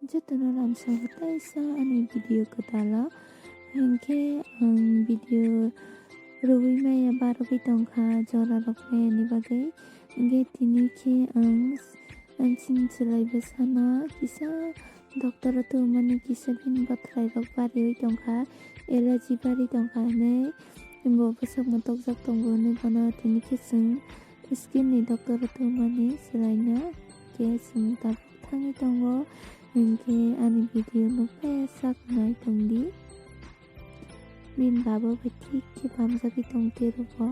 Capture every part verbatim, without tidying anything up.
Jotono lamsao teisa ani video kwtalo. Hinkhe ang video rwui maya barogwi tongkha jora rok mayani bagwi. Hinkhe tini khe ang, ang chini chwlai bwsano kisa doctor o tongmani kisa bini bathrai rok bariwi tongkha, allergy bari tongkha hinwi bo bwsakno tokjak tongo hinwi bono tini khe chwng skin ni doctor o tongmani chwlaino khe chwng tabuk thangwi tongo, hinkhe ani video no pesa nai tongdi. Bini baba bai thik khe bamjagwi tongtwi rwgo.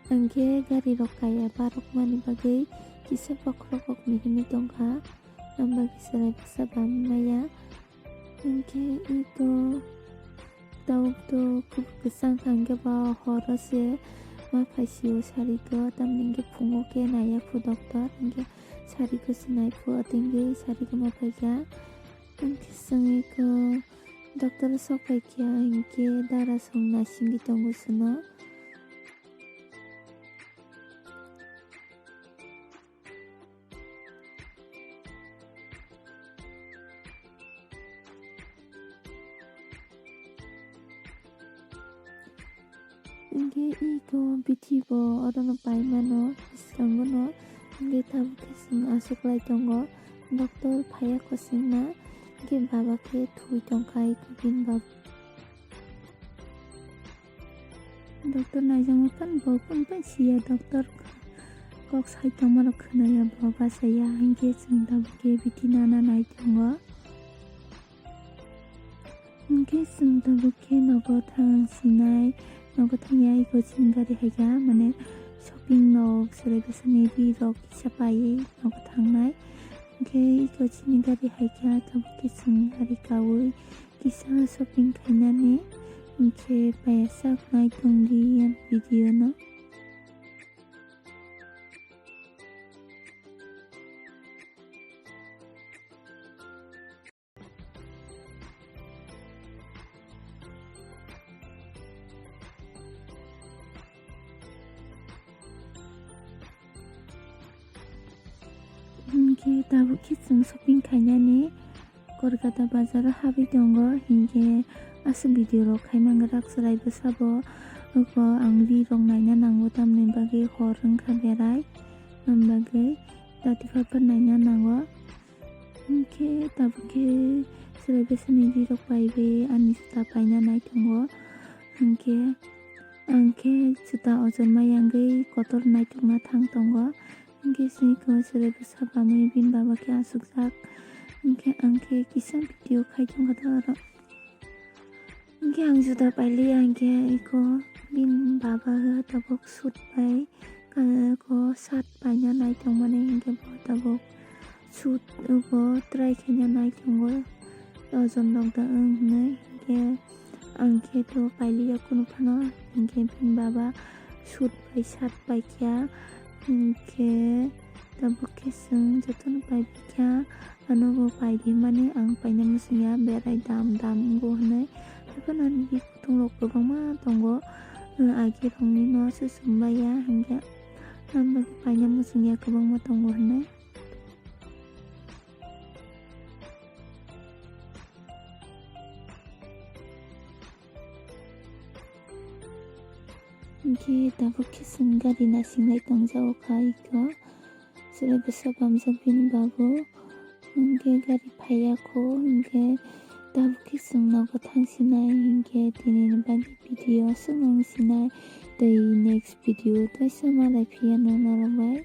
Hinkhe gari rok kaya barokmani bagwi kisa bokhorok rok ni himwi tongkha, ang bagwi chwrai bwsa bam maya. Hinkhe ito tabuk to kwbang kwchang kha, hinkhe ba horo se ma phaisio sarigo, tamni hinkhe phungo khe naiya phu doctor, hinkhe sarigo se nai phu, ati hinkhe sarigo ma phaikha. Hinkhe chwng iko doctor o sok phaikha, hinkhe dara song naisingwi tongo chwngno. Hinkhe iko bithi bo orono paimano bwskango no, hinkhe tabuk khe chwng achuklai tongo. Doctor phaiya kwchwngma, hinkhe baba khe thwi tongkha iko bini baba. Doctor naijakma phano bo phano phano siya, doctor kok sai tongma rok khwnaya, bo bachaya, hinkhe chwng tabuk khe bithi nana nai tongo. Hinkhe chwng tabuk khe nogo thang sinai, nogo thangya iko chini gari haikha, mane shopping rok chwrai bwsani ri rok kisa paiwi nogo thangnai. Hinkhe iko chini gari haikha, tabuk khe chwng gari kaui kisa shopping khainani, hinkhe paiya sak nai tongdi ani video no. Hinkhe tabuk khe chwng shopping khainani Kolkata bazar o habwi tongo, hinkhe aswk video rok khaimang rak chwrai bwsabo. Oko ang ri rok naina nango, tamni bagwi hor wngkha berai, am bagwi tati phar phar naina nango. Hinkhe tabuk khe chwrai bwsani ri rok paiwi ani juta paina nai tongo. Hinkhe ang khe juta ojon ma yangwi kotor naithokna thang tongo. Hinkhe chwng iko chwrai bwsa bamwi bini baba khe achukjak. Hinkhe ang khe kisa video khai tongkha oro. Hinkhe ang juda pailiya hinkhe iko bini baba tabuk suit bai, iko shirt paina nai tongmani hinkhe bo tabuk suit bo try khaina nai tongo. Ojon rok da wng hinwi hinkhe ang khe to pailiya kunu phano, hinkhe bini baba suit bai shirt paikha, hinkhe tabuk khe chwng jotono paipikha, ano bo paidi hinmani ang paina muchungya, berai dam dam wngo hinwi. Haiphano ani bikhuthung rok kwbangma tongo, agi rokni no se chum baiya hinkhe, ang bagwi paina muchungya kwbangma tongo hinwi. Hinkhe tabuk khe chwng gari nasinglai tongjago kha iko. Chwrai bwsa bamjak bini babu. Hinkhe gari phaiya kho, hinkhe tabuk khe chwng nogo thang sinai, hinkhe tini ni bagwi video aswk no wng sinai. Tei next video teisa malai phiya no norok bai.